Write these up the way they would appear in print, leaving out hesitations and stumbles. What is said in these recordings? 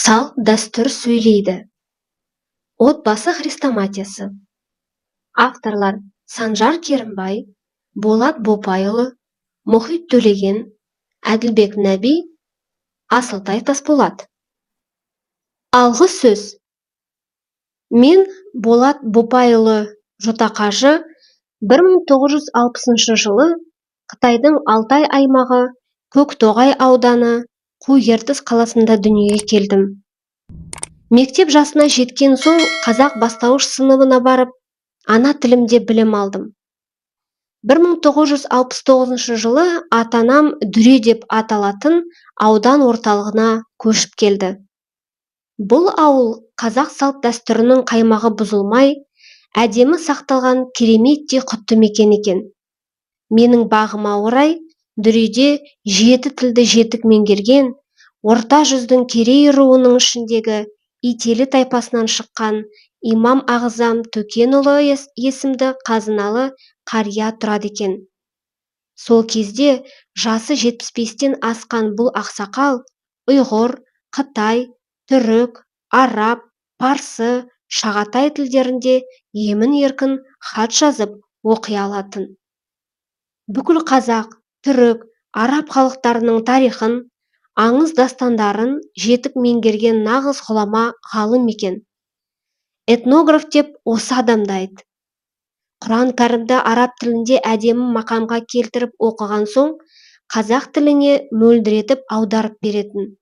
Салт-дәстүр сөйлейді. Отбасы хрестоматиясы. Авторлар: Санжар Керімбай, Болат Бопайұлы, Мұхит Төлеген, Әділбек Нәби, Асылтай Тасболат. Алғы сөз. Мен, Болат Бопайұлы Жотақажы, 1960 жылы Қытайдың Алтай аймағы, Көктоғай ауданы, Қу-Ертіс қаласында дүниеге келдім. Мектеп жасына жеткен соң қазақ бастауыш сыныбына барып, ана тілімде білім алдым. 1969 жылы ата-анам Дүре деп аталатын аудан орталығына көшіп келді. Бұл ауыл қазақ салт-дәстүрінің қаймағы бұзылмай, әдемі сақталған кереметтей құтты мекен екен. Менің бағыма орай, Дүреде жеті тілді жетік меңгерген, Орта жүздің Керей руының ішіндегі Ителі тайпасынан шыққан Имам Ағзам Төкенұлы есімді қазыналы қария тұрады екен. Сол кезде жасы 75-тен асқан бұл ақсақал ұйғыр, қытай, түрік, араб, парсы, шағатай тілдерінде емін-еркін хат жазып, оқи алатын. Бүкіл қазақ, түрік, араб халықтарының тарихын, аңыз-дастандарын жетік меңгерген нағыз ғұлама ғалым екен. Этнограф деп осы адамды айт. Құран кәрімді араб тілінде әдемі мақамға келтіріп оқыған соң, қазақ тіліне мөлдіретіп аударып беретін.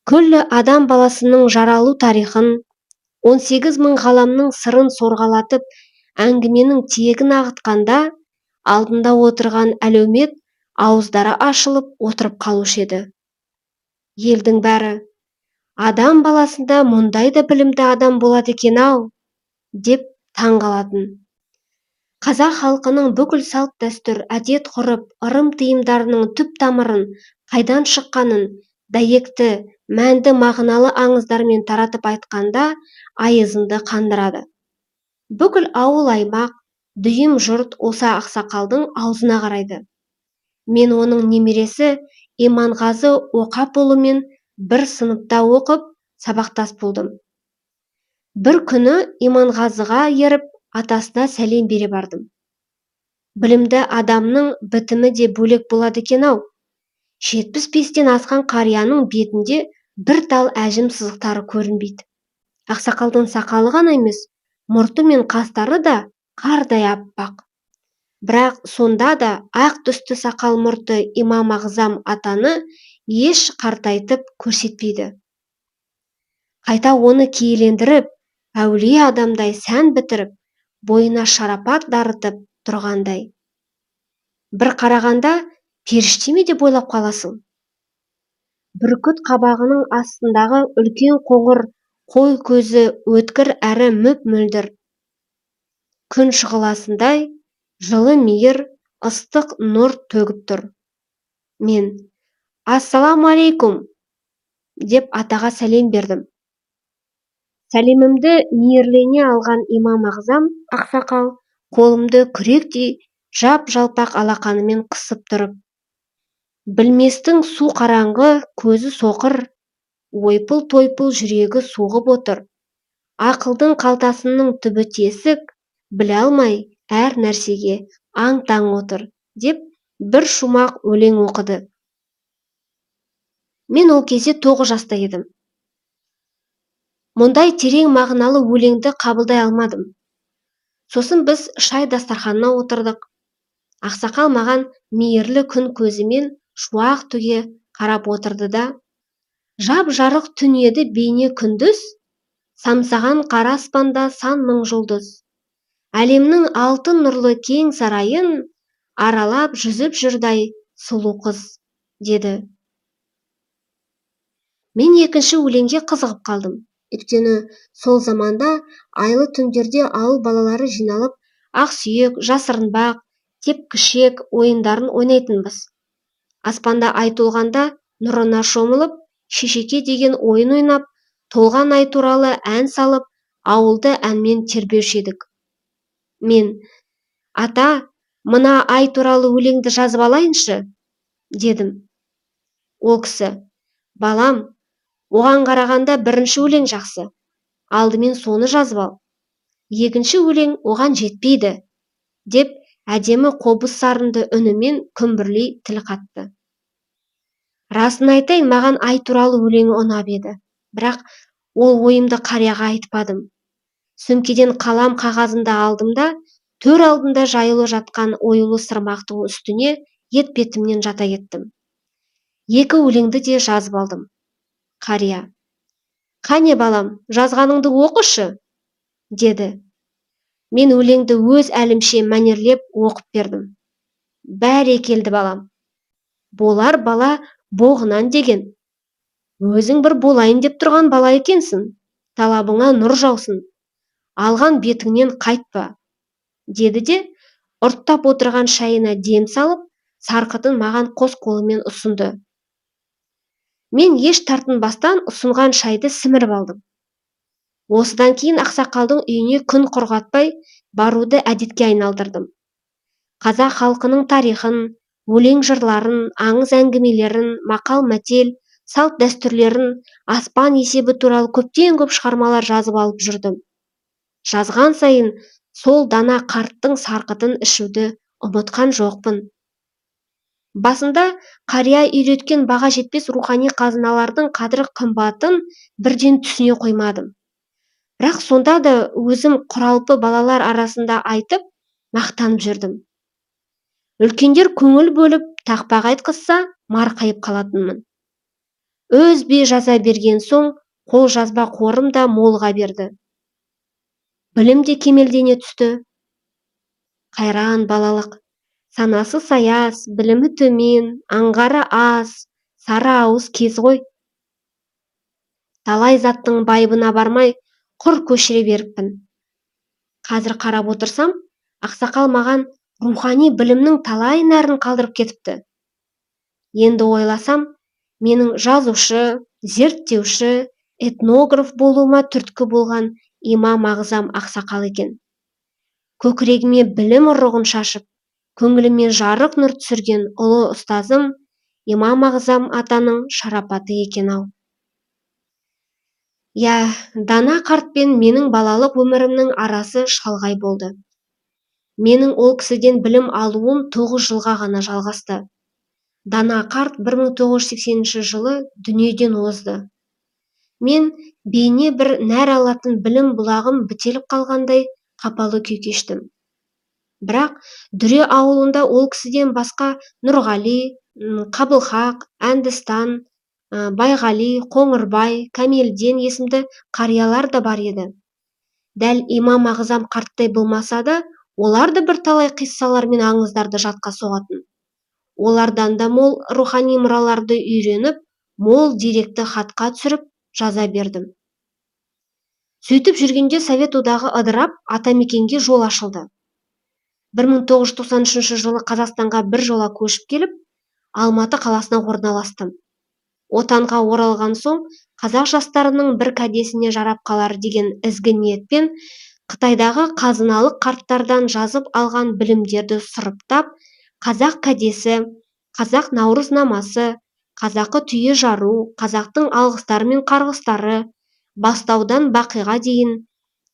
Күллі адам баласының жаралу тарихын, 18 мың ғаламның сырын сорғалатып, әңгіменің тиегін ағытқанда, алдында отырған әлеумет ауыздары ашылып отырып қалушы еді. Елдің бәрі: «Адам баласында мұндай да білімді адам болады екен-ау», – деп таң қалатын. Қазақ халқының бүкіл салт-дәстүр, әдет-ғұрып, ырым-тыйымдарының түп-тамырын, қайдан шыққанын дәйекті, мәнді мағыналы аңыздармен таратып айтқанда айызыңды қандырады. Бүкіл ауыл-аймақ, дүйім жұрт осы ақсақалдың аузына қарайды. Мен оның немересі Иманғазы Оқапұлымен бір сыныпта оқып, сабақтас болдым. Бір күні Иманғазыға еріп, атасына сәлем бере бардым. Білімді адамның бітімі де бөлек болады екен-ау. 75-тен асқан қарияның бетінде бір тал әжім сызықтары көрінбейді. Ақсақалдың сақалы ғана емес, мұрты мен қастары да қардай аппақ. Бірақ сонда да ақ түсті сақал-мұрты Имам Ағзам атаны еш қартайтып көрсетпейді. Қайта оны киелендіріп, әулие адамдай сән бітіріп, бойына шарапат дарытып тұрғандай. Бір қарағанда періште ме деп ойлап қаласың. Бүркіт қабағының астындағы үлкен қоңыр қой көзі өткір әрі мөп-мөлдір. Күн шұғыласындай жылы мейір, ыстық нұр төгіп тұр. Мен: «Ассалаумағалейкум!» – деп атаға сәлем бердім. Сәлемімді мейірлене алған Имам Ағзам ақсақал қолымды күректей жап-жалпақ алақанымен қысып тұрып: «Білместің су қараңғы көзі соқыр, ойпыл-тойпыл жүрегі соғып отыр. Ақылдың қалтасының түбі тесік, біле алмай әр нәрсеге аң-таң отыр», – деп бір шумақ өлең оқыды. Мен ол кезде 9 жаста едім. Мұндай терең мағыналы өлеңді қабылдай алмадым. Сосын біз шай дастарханына отырдық. Ақсақал маған мейірлі күн көзімен шуақ төге қарап отырды да: «Жап-жарық түн еді бейне күндіз, самсаған қара аспанда сан мың жұлдыз. Әлемнің алтын нұрлы кең сарайын аралап жүзіп жүрді-ай сұлу қыз», – деді. Мен екінші өлеңге қызығып қалдым. Өйткені сол заманда айлы түндерде ауыл балалары жиналып, ақсүйек, жасырынбақ, тепкішек ойындарын ойнайтынбыз. Аспанда ай толғанда нұрына шомылып, шешеке деген ойын ойнап, толған ай туралы ән салып, ауылды әнмен тербеуші едік. Мен: «Ата, мына ай туралы өлеңді жазып алайыншы», – дедім. Ол кісі: «Балам, Оған қарағанда бірінші өлең жақсы. Алдымен соны жазып ал. Екінші өлең оған жетпейді, деп әдемі қобыз сарынды үнімен күмбірлей тіл қатты. Расын айтайын, маған ай туралы өлеңі ұнап еді. Бірақ ол ойымды қарияға айтпадым. Сөмкеден қалам қағазымды алдым да, төр алдында жаюлы жатқан оюлы сырмақтың үстіне етпетімнен жата кеттім. Екі өлеңді де жазып алдым. Қария: "Қане, балам, жазғаныңды оқышы", – деді. Мен өлеңді өз әлімше мәнерлеп оқып бердім. "Бәрекелді, балам. Болар бала боғынан деген. Өзің бір болайын деп тұрған бала екенсің. Талабыңа нұр жаусын. Алған бетіңнен қайтпа", – деді де, ұрттап отырған шайына дем салып, сарқытын маған қос қолымен ұсынды. Мен еш тартынбастан ұсынған шайды сіміріп алдым. Осыдан кейін ақсақалдың үйіне күн құрғатпай баруды әдетке айналдырдым. Қазақ халқының тарихын, өлең жырларын, аңыз әңгімелерін, мақал-мәтел, салт-дәстүрлерін, аспан есебі туралы көптен көп шығармалар жазып алып жүрдім. Жазған сайын сол дана қарттың сарқытын ішуді ұмытқан жоқпын. Басында қария үйреткен баға жетпес рухани қазыналардың қадір-қымбатын бірден түсіне қоймадым. Бірақ сонда да өзім құралпы балалар арасында айтып, мақтанып жүрдім. Үлкендер көңіл бөліп, тақпақ айтқызса, марқайып қалатынмын. Үзбей жаза берген соң қолжазба қорым да молыға берді. Білім де кемелдене түсті. Қайран балалық. Санасы саяз, білімі төмен, аңғары аз, сары ауыз кез ғой. Талай заттың байыбына бармай, құр көшіре беріппін. Қазір қарап отырсам, ақсақал маған рухани білімнің талай нәрін қалдырып кетіпті. Енді ойласам, менің жазушы, зерттеуші, этнограф болуыма түрткі болған имам ағзам ақсақал екен. Көкірегіме білім ұрығын шашып, көңіліме жарық нұр түсірген ұлы ұстазым имам ағзам атаның шарапаты екен-ау. Иә, дана қартпен менің балалық өмірімнің арасы шалғай болды. Менің ол кісіден білім алуым 9 жылға ғана жалғасты. Дана қарт 1980 жылы дүниеден озды. Мен бейне бір нәр алатын білім бұлағым бітеліп қалғандай қапалы күй кештім. Бірақ Дүре ауылында ол кісіден басқа Нұрғали, Қабылхақ, Әндістан, Байғали, Қоңырбай, Кәмелден есімді қариялар да бар еді. Дәл имам ағзам қарттай болмаса да, олар да бірталай қиссалар мен аңыздарды жатқа соғатын. Олардан да мол рухани мұраларды үйреніп, мол деректі хатқа түсіріп жаза бердім. Сөйтіп жүргенде Совет одағы ыдырап, атамекенге жол ашылды. 1993 жылы Қазақстанға бір жола көшіп келіп, Алматы қаласына орналастым. Отанға оралған соң қазақ жастарының бір кәдесіне жарап қалар деген ізгі ниетпен Қытайдағы қазыналық қарттардан жазып алған білімдерді сұрыптап, қазақ кәдесі, қазақ наурызнамасы, қазақы түйе жару, қазақтың алғыстары мен қарғыстары, бастаудан бақиға дейін,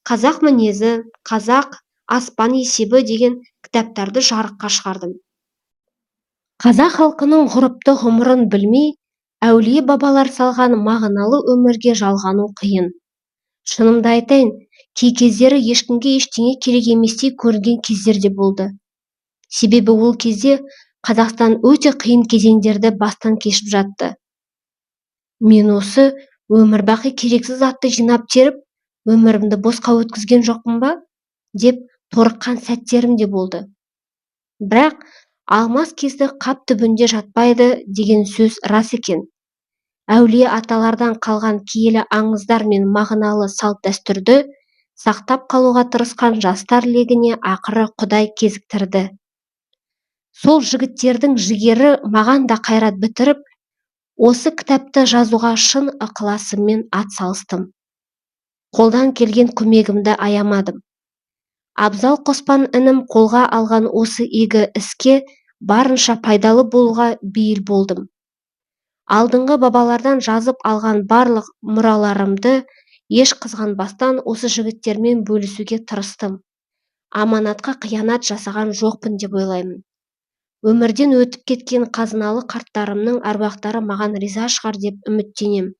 қазақ мінезі, қазақ аспан есебі деген кітаптарды жарыққа шығардым. Қазақ халқының ғұрыпты ғұмырын білмей, әулие бабалар салған мағыналы өмірге жалғану қиын. Шынымды айтайын, кей кездері ешкімге ештеңе керек еместей көрінген кездер де болды. Себебі ол кезде Қазақстан өте қиын кезеңдерді бастан кешіп жатты. Мен осы өмір бақи керексіз затты жинап теріп, өмірімді босқа өткізген жоқпын ба деп торыққан сәттерім де болды. Бірақ алмас кесті қап түбінде жатпайды деген сөз рас екен. Әулие аталардан қалған киелі аңыздар мен мағыналы салт-дәстүрді сақтап қалуға тырысқан жастар легіне ақыры Құдай кезіктірді. Сол жігіттердің жігері маған да қайрат бітіріп, осы кітапты жазуға шын ықыласыммен ат салыстым. Қолдан келген көмегімді аямадым. Абзал Қоспан інім қолға алған осы игі іске барынша пайдалы болуға бейіл болдым. Алдыңғы бабалардан жазып алған барлық мұраларымды еш қызғанбастан осы жігіттермен бөлісуге тырыстым. Аманатқа қиянат жасаған жоқпын деп ойлаймын. Өмірден өтіп кеткен қазыналы қарттарымның әруақтары маған риза шығар деп үміттенем.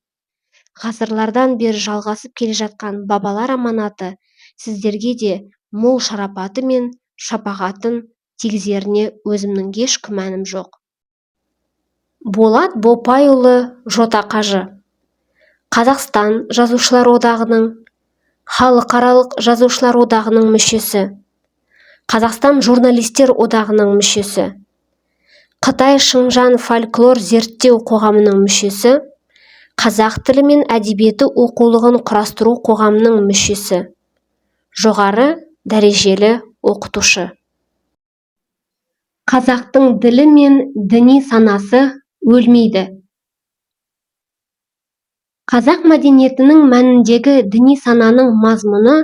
Ғасырлардан бері жалғасып келе жатқан бабалар аманаты сіздерге де мол шарапаты мен шапағатын тигізеріне өзімнің еш күмәнім жоқ. Болат Бопайұлы Жотақажы, Қазақстан Жазушылар одағының, Халықаралық Жазушылар одағының мүшесі, Қазақстан Журналистер одағының мүшесі, Қытай Шыңжаң фольклор зерттеу қоғамының мүшесі, Қазақ тілі мен әдебиеті оқулығын құрастыру қоғамының мүшесі, жоғары дәрежелі оқытушы. Қазақтың ділі мен діни санасы өлмейді. Қазақ мәдениетінің мәніндегі діни сананың мазмұны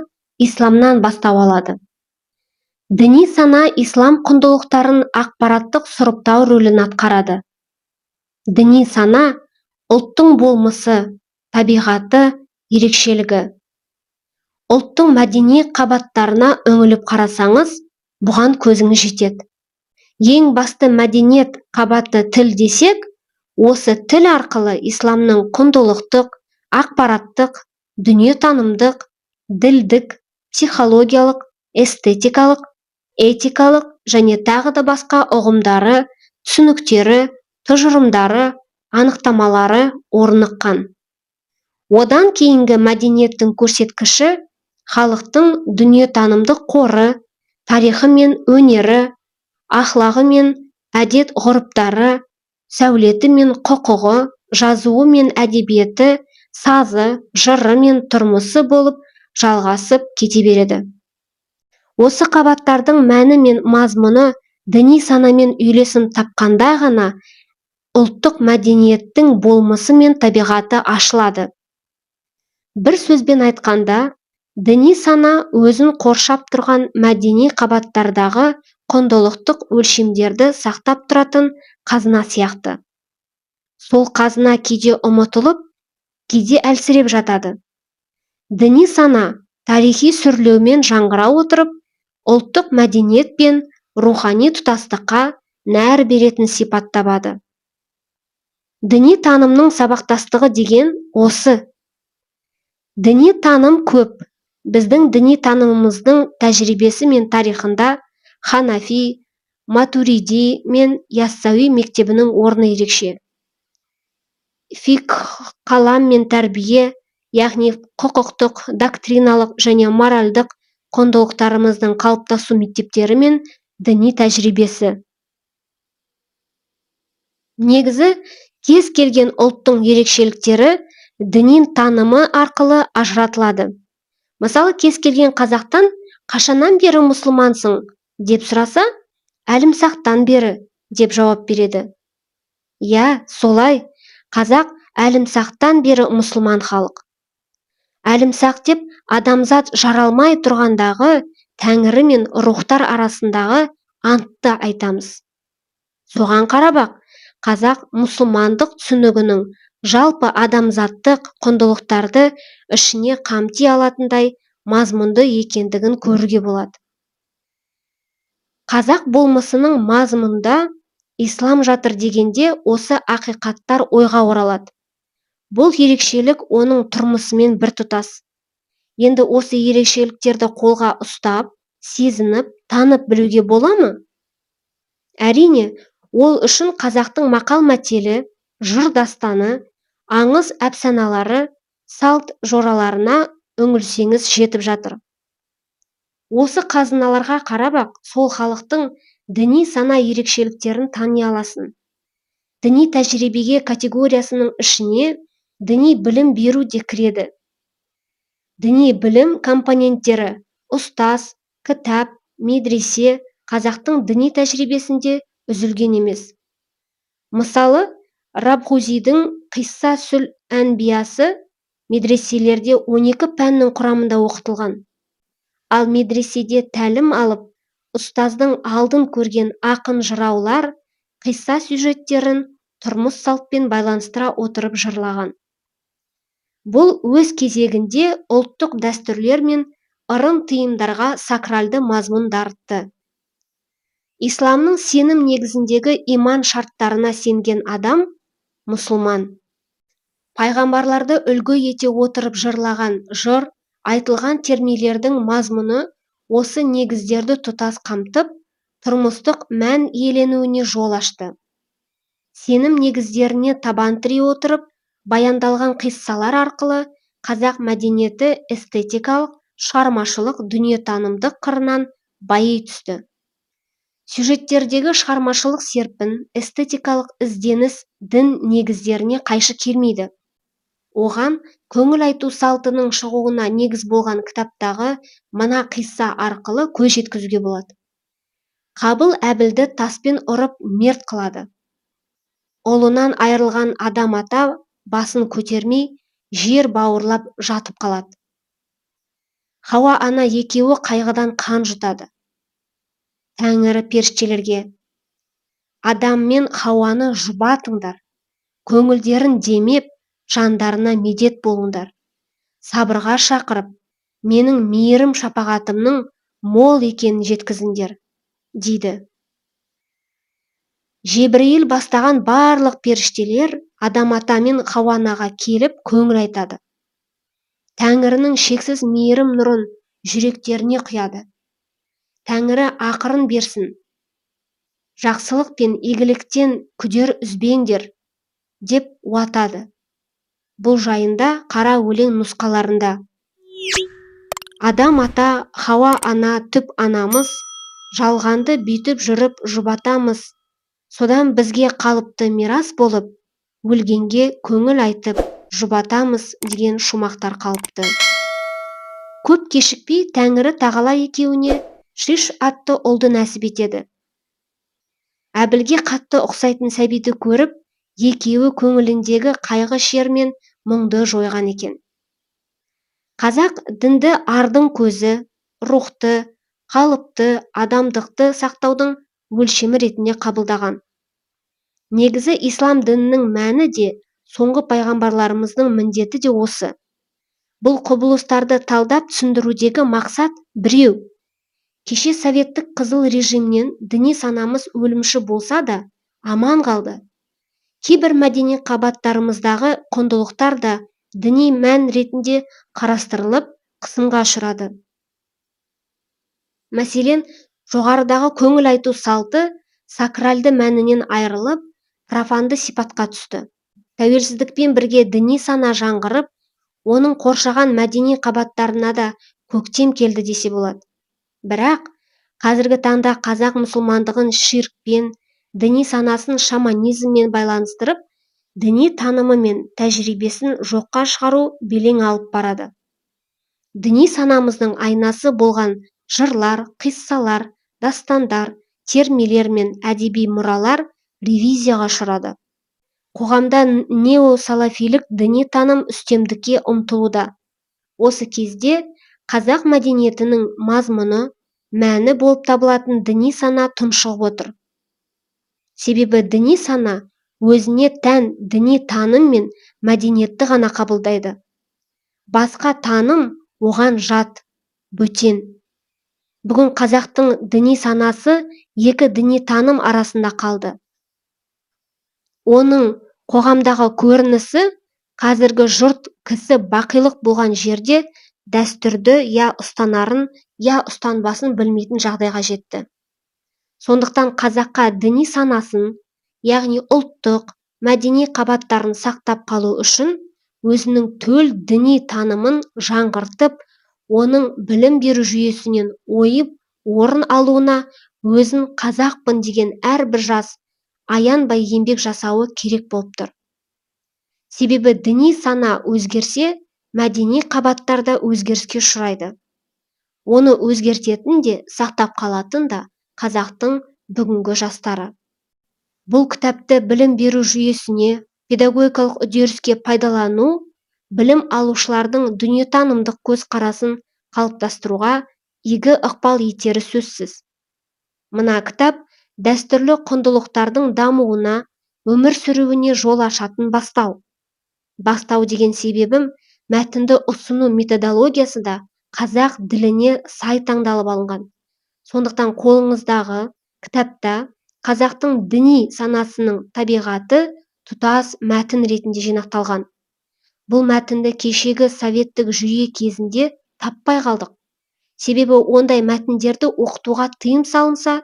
исламнан бастау алады. Діни сана ислам құндылықтарын ақпараттық сұрыптау рөлін атқарады. Діни сана ұлттың болмысы, табиғаты, ерекшелігі. Ұлттың мәдени қабаттарына үңіліп қарасаңыз, бұған көзіңіз жетеді. Ең басты мәдениет қабаты тіл десек, осы тіл арқылы исламның құндылықтық, ақпараттық, дүниетанымдық, ділдік, психологиялық, эстетикалық, этикалық және тағы да басқа ұғымдары, түсініктері, тұжырымдары, анықтамалары орныққан. Одан кейінгі мәдениеттің көрсеткіші халықтың дүниетанымдық қоры, тарихы мен өнері, ахлағы мен әдет-ғұрыптары, сәулеті мен құқығы, жазуы мен әдебиеті, сазы, жыры мен тұрмысы болып жалғасып кете береді. Осы қабаттардың мәні мен мазмұны діни санамен үйлесім тапқанда ғана ұлттық мәдениеттің болмысы мен табиғаты ашылады. Бір сөзбен айтқанда, діни сана өзін қоршап тұрған мәдени қабаттардағы құндылықтық өлшемдерді сақтап тұратын қазына сияқты. Сол қазына кейде ұмытылып, кейде әлсіреп жатады. Діни сана тарихи сүрлеумен жаңғыра отырып, ұлттық мәдениет пен рухани тұтастыққа нәр беретін сипат табады. Діни танымның сабақтастығы деген осы. Діни таным көп. Біздің діни танымымыздың тәжірибесі мен тарихында Ханафи, Матуриди мен Яссауи мектебінің орны ерекше. Фикх, қалам мен тәрбие, яғни құқықтық, доктриналық және моральдық құндылықтарымыздың қалыптасу мектептері мен діни тәжірибесі. Негізі, кез келген ұлттың ерекшеліктері діни танымы арқылы ажыратылады. Мысалы, кез келген қазақтан қашаннан бері мұсылмансың деп сұраса, әлімсақтан бері деп жауап береді. Иә, солай, қазақ әлімсақтан бері мұсылман халық. Әлімсақ деп адамзат жаралмай тұрғандағы тәңірі мен рухтар арасындағы антты айтамыз. Соған қарап-ақ, қазақ мұсылмандық түсінігінің жалпы адамзаттық құндылықтарды ішіне қамти алатындай мазмұнды екендігін көруге болады. Қазақ болмысының мазмұнында ислам жатыр дегенде осы ақиқаттар ойға оралады. Бұл ерекшелік оның тұрмысымен біртұтас. Енді осы ерекшеліктерді қолға ұстап, сезініп, танып білуге бола ма? Әрине, ол үшін қазақтың мақал-мәтелі, жыр дастаны, аңыз әпсаналары, салт жораларына үңілсеңіз жетіп жатыр. Осы қазыналарға қарап-ақ сол халықтың діни сана ерекшеліктерін тани аласың. Діни тәжірибеге категориясының ішіне діни білім беру де кіреді. Діни білім компоненттері ұстаз, кітап, медресе қазақтың діни тәжірибесінде үзілген емес. Мысалы, Рабғузидің Қисса сүл әнбиясы медреселерде 12 пәннің құрамында оқытылған. Ал медреседе тәлім алып, ұстаздың алдын көрген ақын-жыраулар қисса сюжеттерін тұрмыс-салтпен байланыстыра отырып жырлаған. Бұл өз кезегінде ұлттық дәстүрлер мен ырым-тыйымдарға сакральды мазмұн дарытты. Исламның сенім негізіндегі иман шарттарына сенген адам – мұсылман. Пайғамбарларды үлгі ете отырып жырлаған жыр, айтылған термелердің мазмұны осы негіздерді тұтас қамтып, тұрмыстық мән иеленуіне жол ашты. Сенім негіздеріне табан тірей отырып, баяндалған қиссалар арқылы қазақ мәдениеті эстетикалық, шығармашылық, дүниетанымдық қырынан байи түсті. Сюжеттердегі шығармашылық серпін, эстетикалық ізденіс дін негіздеріне қайшы келмейді. Оған көңіл айту салтының шығуына негіз болған кітаптағы мына қисса арқылы көз жеткізуге болады. Қабыл Әбілді таспен ұрып мерт қылады. Ұлынан айырылған Адам ата басын көтермей, жер бауырлап жатып қалады. Хауа ана екеуі қайғыдан қан жұтады. Тәңірі періштелерге: Адам мен Хауаны жұбатыңдар, көңілдерін демеп, жандарына медет болыңдар. Сабырға шақырып, менің мейірім шапағатымның мол екенін жеткізіңдер, дейді. Жебірейіл бастаған барлық періштелер Адам ата мен Хауа анаға келіп көңіл айтады. Тәңірінің шексіз мейірім нұрын жүректеріне құяды. Тәңірі ақырын берсін. Жақсылық пен игіліктен күдер үзбеңдер, деп уатады. Бұл жайында қара өлең нұсқаларында: Адам ата, Хауа ана түп анамыз, жалғанды бүйтіп жүріп жұбатамыз, содан бізге қалыпты мирас болып, өлгенге көңіл айтып жұбатамыз деген шумақтар қалыпты. Көп кешікпей Тәңірі тағала екеуіне Шиш атты ұлды нәсіп етеді. Әбілге қатты ұқсайтын сәбиді көріп, екеуі көңіліндегі қайғы шер мен мұңды жойған екен. Қазақ дінді ардың көзі, рухты, қалыпты, адамдықты сақтаудың өлшемі ретінде қабылдаған. Негізі ислам дінінің мәні де, соңғы пайғамбарларымыздың міндеті де осы. Бұл құбылыстарды талдап түсіндірудегі мақсат біреу. Кеше советтік қызыл режимнен діни санамыз өлімші болса да, аман қалды. Кейбір мәдени қабаттарымыздағы құндылықтар да діни мән ретінде қарастырылып, қысымға ұшырады. Мәселен, жоғарыдағы көңіл айту салты сакральды мәнінен айырылып, профанды сипатқа түсті. Тәуелсіздікпен бірге діни сана жаңғырып, оның қоршаған мәдени қабаттарына да көктем келді десе болады. Бірақ қазіргі таңда қазақ мұсылмандығын ширкпен, діни санасын шаманизммен байланыстырып, діни танымы мен тәжірибесін жоққа шығару белең алып барады. Діни санамыздың айнасы болған жырлар, қиссалар, дастандар, термелер мен әдеби мұралар ревизияға ұшырады. Қоғамда неосалафилік діни таным үстемдікке ұмтылуда. Осы кезде қазақ мәдениетінің мазмұны, мәні болып табылатын діни сана тұншығып отыр. Себебі діни сана өзіне тән діни таным мен мәдениетті ғана қабылдайды. Басқа таным оған жат, бөтен. Бүгін қазақтың діни санасы екі діни таным арасында қалды. Оның қоғамдағы көрінісі қазіргі жұрт кісі бақилық болған жерде дәстүрді я ұстанарын, я ұстанбасын білмейтін жағдайға жетті. Сондықтан қазаққа діни санасын, яғни ұлттық, мәдени қабаттарын сақтап қалу үшін өзінің төл діни танымын жаңғыртып, оның білім беру жүйесінен ойып орын алуына өзін қазақпын деген әрбір жас аянбай еңбек жасауы керек болып тұр. Себебі діни сана өзгерсе, мәдени қабаттар да өзгеріске ұшырайды. Оны өзгертетін де, сақтап қалатын да қазақтың бүгінгі жастары. Бұл кітапты білім беру жүйесіне, педагогикалық үдеріске пайдалану білім алушылардың дүниетанымдық көзқарасын қалыптастыруға игі ықпал етері сөзсіз. Мына кітап дәстүрлі құндылықтардың дамуына, өмір сүруіне жол ашатын бастау. Бастау деген себебім, мәтінді ұсыну методологиясы да қазақ діліне сай таңдалып алынған. Сондықтан қолыңыздағы кітапта қазақтың діни санасының табиғаты тұтас мәтін ретінде жинақталған. Бұл мәтінді кешегі советтік жүйе кезінде таппай қалдық. Себебі ондай мәтіндерді оқытуға тыйым салынса,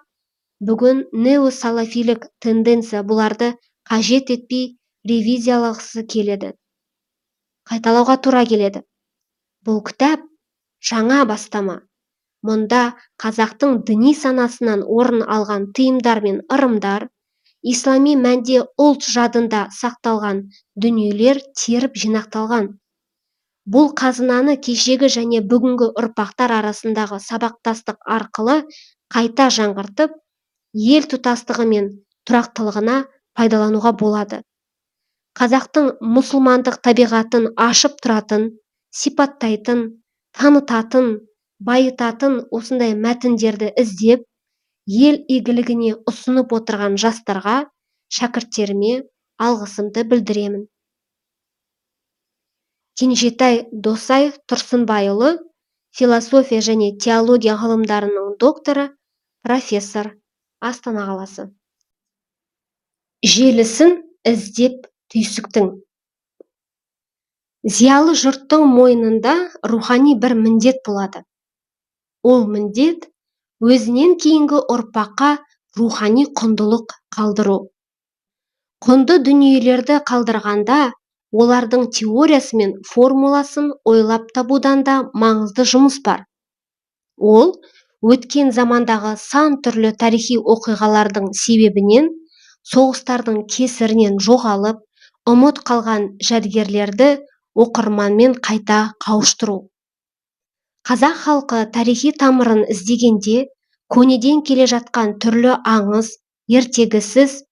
бүгін неосалафилік тенденция бұларды қажет етпей ревизиялағысы келеді. Қайталауға тура келеді. Бұл кітап жаңа бастама. Мұнда қазақтың діни санасынан орын алған тыйымдар мен ырымдар, ислами мәнде ұлт жадында сақталған дүниелер теріп жинақталған. Бұл қазынаны кешегі және бүгінгі ұрпақтар арасындағы сабақтастық арқылы қайта жаңғыртып, ел тұтастығы мен тұрақтылығына пайдалануға болады. Қазақтың мұсылмандық табиғатын ашып тұратын, сипаттайтын, танытатын, байытатын осындай мәтіндерді іздеп, ел игілігіне ұсынып отырған жастарға, шәкірттеріме алғысымды білдіремін. Кенжетай Досай Тұрсынбайұлы, философия және теология ғылымдарының докторы, профессор, Астана қаласы. Желісін іздеп түйсіктің. Зиялы жұрттың мойнында рухани бір міндет болады. Ол міндет өзінен кейінгі ұрпаққа рухани құндылық қалдыру. Құнды дүниелерді қалдырғанда олардың теориясы мен формуласын ойлап табудан да маңызды жұмыс бар. Ол өткен замандағы сан түрлі тарихи оқиғалардың себебінен, соғыстардың кесірінен жоғалып, ұмыт қалған жәдігерлерді оқырманмен қайта қауыштыру. Қазақ халқы тарихи тамырын іздегенде көнеден келе жатқан түрлі аңыз, ертегісіз,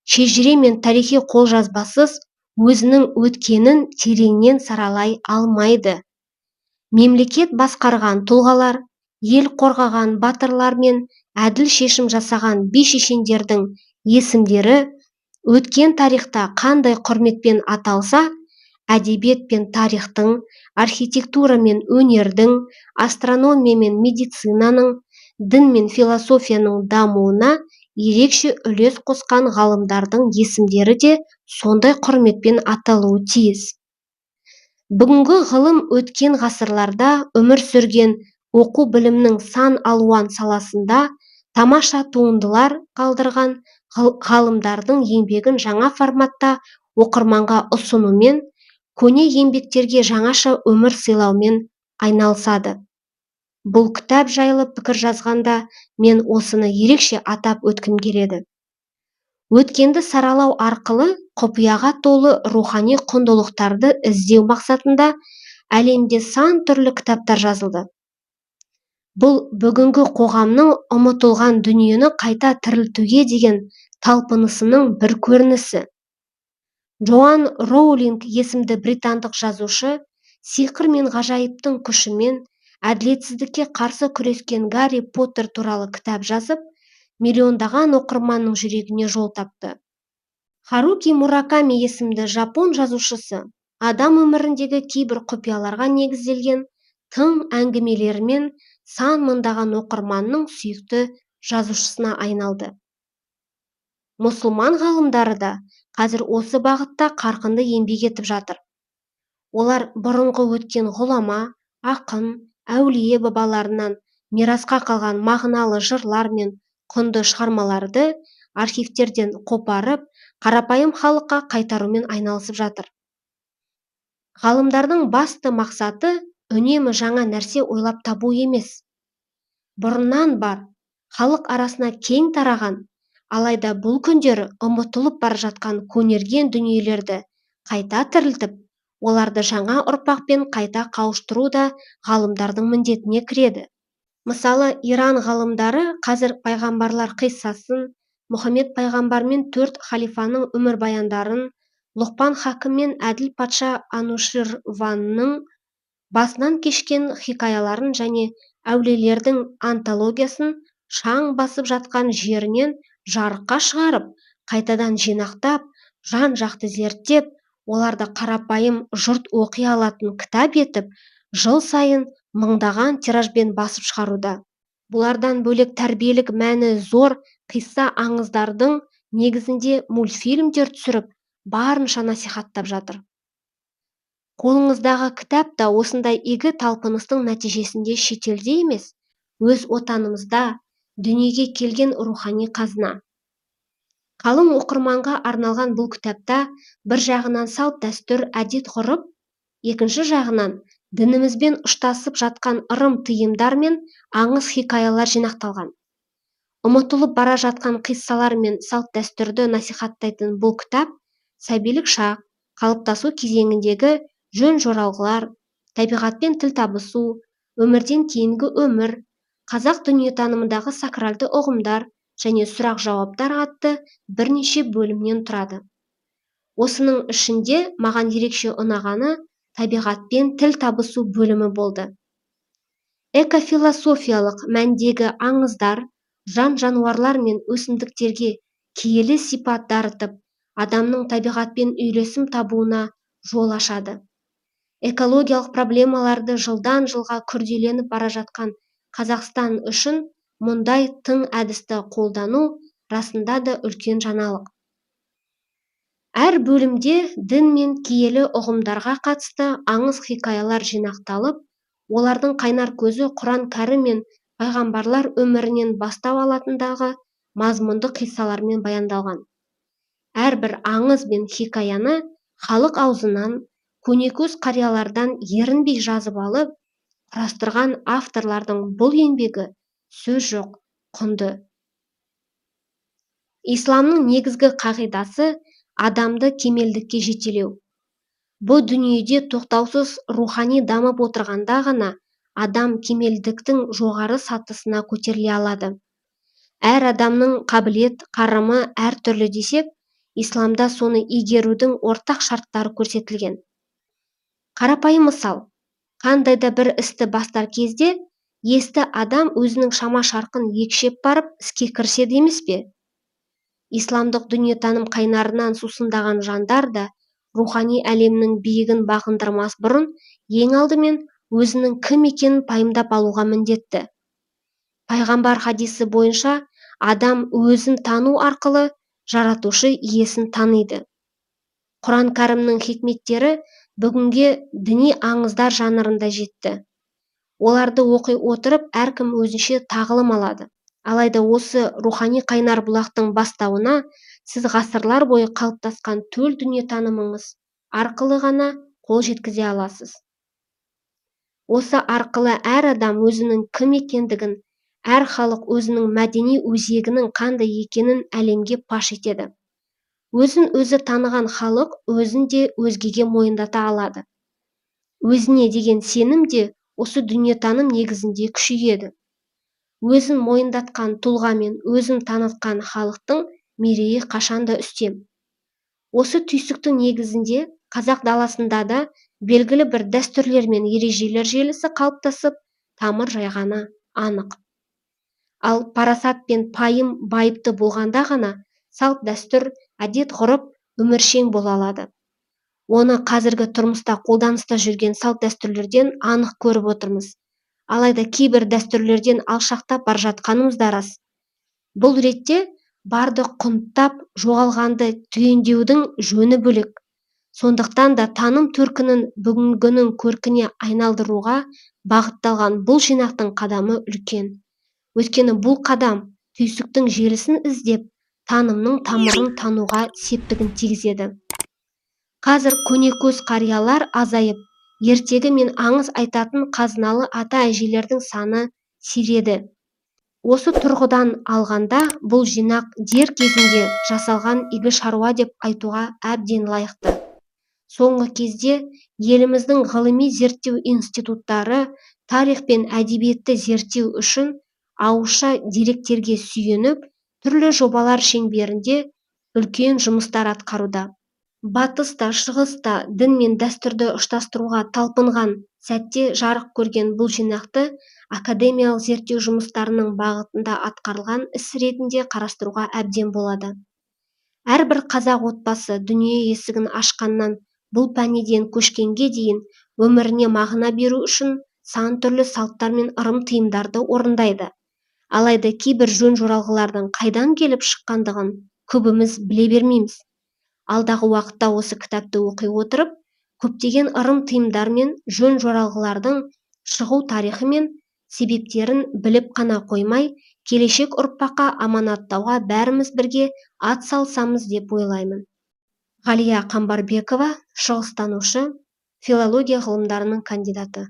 шежіре мен тарихи қолжазбасыз өзінің өткенін тереңнен саралай алмайды. Мемлекет басқарған тұлғалар, ел қорғаған батырлар мен әділ шешім жасаған би-шешендердің есімдері өткен тарихта қандай құрметпен аталса, әдебиет пен тарихтың, архитектура мен өнердің, астрономия мен медицинаның, дін мен философияның дамуына ерекше үлес қосқан ғалымдардың есімдері де сондай құрметпен аталуы тиіс. Бүгінгі ғылым өткен ғасырларда өмір сүрген оқу білімнің сан алуан саласында тамаша туындылар қалдырған ғалымдардың еңбегін жаңа форматта оқырманға ұсынумен, көне еңбектерге жаңаша өмір сыйлаумен айналысады. Бұл кітап жайлы пікір жазғанда мен осыны ерекше атап өткім келеді. Өткенді саралау арқылы құпияға толы рухани құндылықтарды іздеу мақсатында әлемде сан түрлі кітаптар жазылды. Бұл бүгінгі қоғамның ұмытылған дүниені қайта тірілтуге деген талпынысының бір көрінісі. Джоан Роулинг есімді британдық жазушы сиқыр мен ғажайыптың күшімен әділетсіздікке қарсы күрескен Гарри Поттер туралы кітап жазып, миллиондаған оқырманның жүрегіне жол тапты. Харуки Мураками есімді жапон жазушысы адам өміріндегі кейбір құпияларға негізделген тың әңгімелерімен сан мыңдаған оқырманның сүйікті жазушысына айналды. Мұсылман ғалымдары да қазір осы бағытта қарқынды еңбек етіп жатыр. Олар бұрынғы өткен ғұлама, ақын, әулие бабаларынан мирасқа қалған мағыналы жырлар мен құнды шығармаларды архивтерден қопарып, қарапайым халыққа қайтарумен айналысып жатыр. Ғалымдардың басты мақсаты үнемі жаңа нәрсе ойлап табу емес. Бұрыннан бар, халық арасына кең тараған, алайда бұл күндері ұмытылып бара жатқан көнерген дүниелерді қайта тірілтіп, оларды жаңа ұрпақпен қайта қауыштыру да ғалымдардың міндетіне кіреді. Мысалы, Иран ғалымдары қазір пайғамбарлар қиссасын, Мұхаммед пайғамбар мен 4 халифаның өмірбаяндарын, Лұқпан хакім мен әділ патша Ануширванның басынан кешкен хикаяларын және әулиелердің антологиясын шаң басып жатқан жерінен жарыққа шығарып, қайтадан жинақтап, жан-жақты зерттеп, оларды қарапайым жұрт оқи алатын кітап етіп, жыл сайын мыңдаған тиражбен басып шығаруда. Бұлардан бөлек тәрбиелік мәні зор қисса аңыздардың негізінде мультфильмдер түсіріп, барынша насихаттап жатыр. Қолыңыздағы кітап та осындай игі талпыныстың нәтижесінде шетелде емес, өз отанымызда дүниеге келген рухани қазына. Қалың оқырманға арналған бұл кітапта бір жағынан салт-дәстүр, әдет-ғұрып, екінші жағынан дінімізбен ұштасып жатқан ырым-тыйымдар мен аңыз-хикаялар жинақталған. Ұмытылып бара жатқан қиссалар мен салт-дәстүрді насихаттайтын бұл кітап сәбилік шақ, қалыптасу кезеңіндегі жөн-жоралғылар, табиғатпен тіл табысу, өмірден кейінгі өмір, қазақ дүниетанымындағы сакралды ұғымдар және сұрақ-жауаптар атты бірнеше бөлімнен тұрады. Осының ішінде маған ерекше ұнағаны табиғатпен тіл табысу бөлімі болды. Экофилософиялық мәндегі аңыздар жан-жануарлар мен өсімдіктерге киелі сипат дарытып, адамның табиғатпен үйлесім табуына жол ашады. Экологиялық проблемаларды жылдан жылға күрделеніп бара жатқан Қазақстан үшін мұндай тың әдісті қолдану расында да үлкен жаңалық. Әр бөлімде дін мен киелі ұғымдарға қатысты аңыз-хикаялар жинақталып, олардың қайнар көзі Құран кәрім мен пайғамбарлар өмірінен бастау алатындағы мазмұнды қиссалармен баяндалған. Әрбір аңыз бен хикаяны халық аузынан, көнекөз қариялардан ерінбей жазып алып, құрастырған авторлардың бұл еңбегі сөз жоқ, құнды. Исламның негізгі қағидасы адамды кемелдікке жетелеу. Бұ дүниеде тоқтаусыз рухани дамып отырғанда ғана адам кемелдіктің жоғары сатысына көтеріле алады. Әр адамның қабілет, қарымы әртүрлі десек, исламда соны игерудің ортақ шарттары көрсетілген. Қарапайым мысал, қандай да бір істі бастар кезде есті адам өзінің шама-шарқын екшеп барып іске кіріседі емес пе? Исламдық дүниетаным қайнарынан сусындаған жандар да рухани әлемнің биігін бағындырмас бұрын ең алдымен өзінің кім екенін пайымдап алуға міндетті. Пайғамбар хадисі бойынша адам өзін тану арқылы жаратушы иесін таниды. Құран кәрімнің хикметтері бүгінге діни аңыздар жанрында жетті. Оларды оқи отырып, әркім өзінше тағылым алады. Алайда осы рухани қайнар бұлақтың бастауына сіз ғасырлар бойы қалыптасқан төл дүниетанымыңыз арқылы ғана қол жеткізе аласыз. Осы арқылы әр адам өзінің кім екендігін, әр халық өзінің мәдени өзегінің қандай екенін әлемге паш етеді. Өзін өзі таныған халық өзін де өзгеге мойындата алады. Өзіне деген сенім де осы дүниетаным негізінде күшейеді. Өзін мойындатқан тұлға мен өзін танытқан халықтың мерейі қашанда үстем. Осы түйсіктің негізінде қазақ даласында да белгілі бір дәстүрлер мен ережелер желісі қалыптасып, тамыр жайғаны анық. Ал парасат пен пайым байыпты болғанда ғана салт-дәстүр, әдет-ғұрып өміршең бола алады. Оны қазіргі тұрмыста қолданыста жүрген салт-дәстүрлерден анық көріп отырмыз. Алайда кейбір дәстүрлерден алшақтап бара жатқанымыз да рас. Бұл ретте барды құнттап, жоғалғанды түгендеудің жөні бөлек. Сондықтан да таным төркінін бүгінгінің көркіне айналдыруға бағытталған бұл жинақтың қадамы үлкен. Өйткені бұл қадам түйсіктің желісін іздеп, танымның тамырын тануға септігін тигізеді. Қазір көнекөз қариялар азайып, ертегі мен аңыз айтатын қазыналы ата-әжелердің саны сиреді. Осы тұрғыдан алғанда бұл жинақ дер кезінде жасалған игі шаруа деп айтуға әбден лайықты. Соңғы кезде еліміздің ғылыми зерттеу институттары тарих пен әдебиетті зерттеу үшін ауызша деректерге сүйеніп, түрлі жобалар шеңберінде үлкен жұмыстар атқаруда. Батыс та, шығыс та дін мен дәстүрді ұштастыруға талпынған сәтте жарық көрген бұл жинақты академиялық зерттеу жұмыстарының бағытында атқарылған іс ретінде қарастыруға әбден болады. Әрбір қазақ отбасы дүние есігін ашқаннан бұл пәниден көшкенге дейін өміріне мағына беру үшін сан түрлі салттар мен ырым-тыйымдарды орындайды. Алайда кейбір жөн-жоралғылардың қайдан келіп шыққандығын көбіміз біле бермейміз. Алдағы уақытта осы кітапты оқи отырып, көптеген ырым-тыйымдар мен жөн-жоралғылардың шығу тарихы мен себептерін біліп қана қоймай, келешек ұрпаққа аманаттауға бәріміз бірге ат салысамыз деп ойлаймын. Ғалия Қамбарбекова, шығыстанушы, филология ғылымдарының кандидаты.